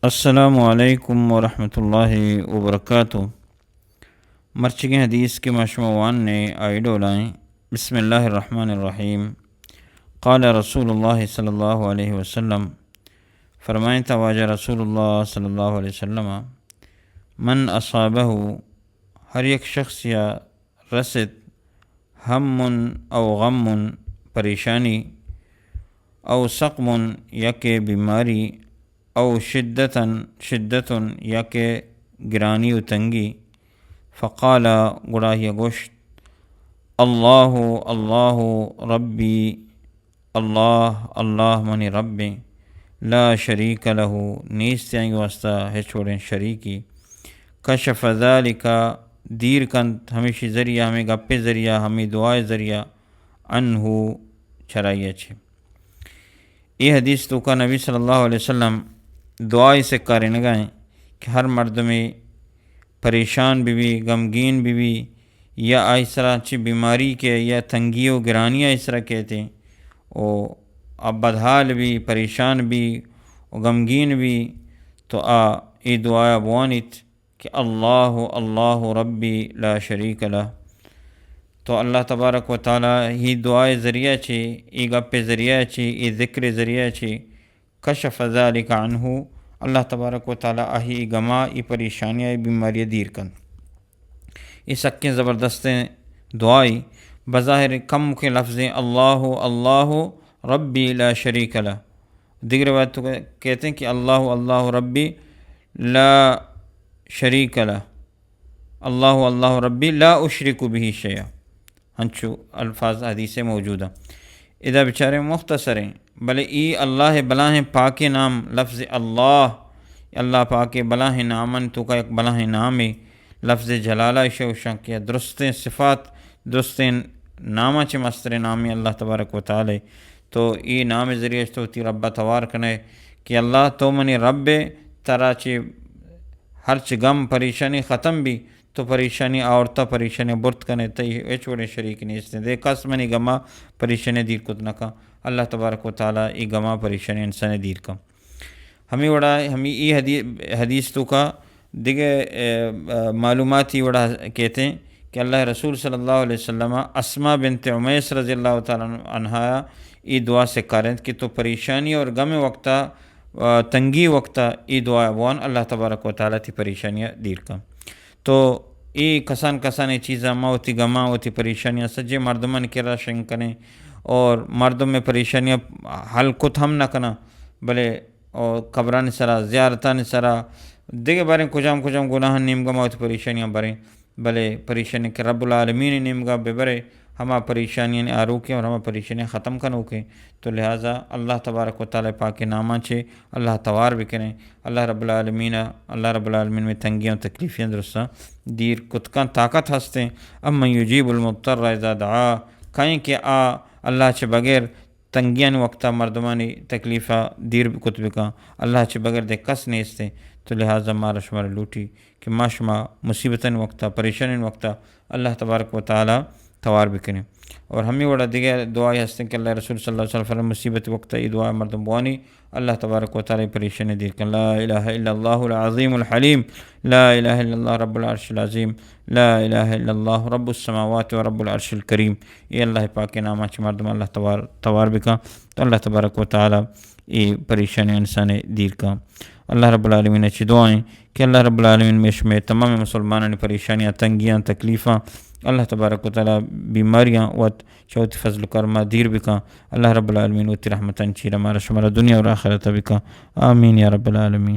السلام علیکم ورحمۃ اللہ وبرکاتہ۔ مرچگیں حدیث کہ ما شما واننے آئی ڈولائیں۔ بسم اللہ الرحمن الرحیم۔ قال رسول اللہ صلی اللہ علیہ وسلم، فرمائیں تا واجہ رسول اللہ صلی اللہ علیہ وسلم، من اصابہ، ہر یک شخص یا رست، ہم او غم، پریشانی، او سقم، یا کہ بیماری، او شدتاً، شدت، یا کہ گرانی و تنگی، فقال، گڑا آئی گوشت، اللہ، اللہ ربی، اللہ، اللہ منی رب ایں، لا شریک لہ، نیست آئی واسطہ ہچ وڑیں شریکی، کشف ذالک، دیر کنت ہمیشی ذریعہ، ہمیں گپے ذریعہ، ہمیں دعائے ذریعہ، عنہ، چرائی چے۔ اے حدیث توکا نبی صلی اللہ علیہ وسلم دعائے سکارینگا ایں کہ ہر مردمے پریشان بہ بی، غمگین بہ بی، یا آئی سرا چی بیماری کہ یا تنگی و گرانی آئی سرا کیتے، و آ بدحال بی، پریشان بی و غمگین بی، تو آ اے دعایا بوانیت کہ اللہ، اللہ ربی لا شریک لہ۔ تو اللہ تبارک و تعالی ہی دعائے ذریعہ چے، ای گپے ذریعہ چے، ای ذکر ذریعہ چے، کشف ذالک عنہ، اللہ تبارک و تعالی آہی ای غما، ای پریشانی، ای بیماری دیر کنت۔ ای سکیں زبردستیں دعائی، بظاہر کم کے لفظیں، اللہ، اللہ ربی لا شریک لہ۔ دیگر روایت تو کہتے ہیں کہ اللہ، اللہ ربی لا شریک لہ، اللہ، اللہ ربی لا اشرک بہ شیئا۔ ہنچو الفاظ حدیث موجود ہیں۔ ادا بچارے مختصر ہیں، بلے ای اللہ بلاہیں پاکیں نام، لفظ اللہ، اللہ پاکیں بلاہیں نامن توکا یک بلاہیں نامے، لفظ جلالہ اشی وشاں کہ درستیں صفات، درستیں ناماں چہ مستریں نامے اللہ تبارک و تعالی۔ تو ای نام ذریعہ تو وتی ربا توار کنے کہ اللہ تو منی رب ئے، ترا چہ ہرچ غم پریشانی ختم بی، تو پریشانی آورتا، پریشانی برت کنے، تئی ہچ وڑیں شریک نیست۔ دگہ کس منی غما پریشانی دیر کت نہ کن۔ اللہ تبارک و تعالی ای غما پریشانی انسان دیر کن۔ ہمیں وڑا، ہمیں ای حدی-، حدیث توکا دگہ، اے، اے، معلوماتی وڑا کہتے ہیں کہ اللہ رسول صلی اللہ علیہ وسلم اسماء بنت عمیس رضی اللہ تعالی عنہا ای دعا سکارینت کہ تو پریشانی اور غم وقتا، آ، تنگی وقتا ای دعا بوان، اللہ تبارک و تعالی تی پریشانی دیر کن۔ تو ای کسان کسان ای چیزاں ما وتی غماں، وتی پریشانیاں سجے مردمان کرا شنگ کنیں اور مردم میں پریشانیاں حل کت ہم نہ کناں، بلے اور قبرانی سرا، زیارتانی سرا، دگہ باریں کجام کجام گناہاں نیمگا ما وتی پریشانیاں بریں، بلے پریشانی کہ رب العالمین نیمگا ببرے، ہما پریشانیانی آروکیں اور ہما پریشانی ختم کنوکیں۔ تو لہذا اللہ تبارک و تعالی پاکیں ناماں چے اللہ توار بکنیں۔ اللہ رب العالمین، اللہ رب العالمین میں تنگیاں و تکلیفیاں درستاں دیر کتکاں، طاقت ہستیں۔ امن یجیب المضطر اذا دعا، کہیں کہ آ اللہ چہ بغیر تنگیانی وقتا مردمانی تکلیفا دیر کت بکن، اللہ چہ بغیر دگہ کس نیستیں۔ تو لہذا مارا شمارا لوٹی کہ ما شما مصیبتانی وقتا، پریشانیانی وقتا اللہ تبارک و تعالی توار بکنیں۔ اور ہمیں وڑا دگہ دعائی ہستیں کہ اللہ رسول صلی اللہ علیہ وسلم فرمائے، مصیبت وقتا ای دعا مردم بوانی، اللہ تبارک و تعالی پریشانی دیر کن۔ لا الہ الا اللہ العظیم الحلیم، لا الہ الا اللہ رب العرش العظیم، لا الہ الا اللہ رب السماوات و رب العرش الکریم۔ اے اللہ پاک ناماں چہ مردم اللہ توار، توار بکن، تو اللہ تبارک و تعالی اے پریشانی انسان دیر کن۔ اللہ رب العالمین چہ دعائیں کہ اللہ رب العالمین میں شمے تمام مسلمانانی پریشانیاں، تنگیاں، تکلیفاں، اللہ تبارک و تعالی بیماریاں وت چہ وتی فضل و کرما دیر بکن۔ اللہ رب العالمین وتی رحمتانی چیرا مارا شمارا دنیا اور آخرت بکن۔ آمین یا رب العالمین۔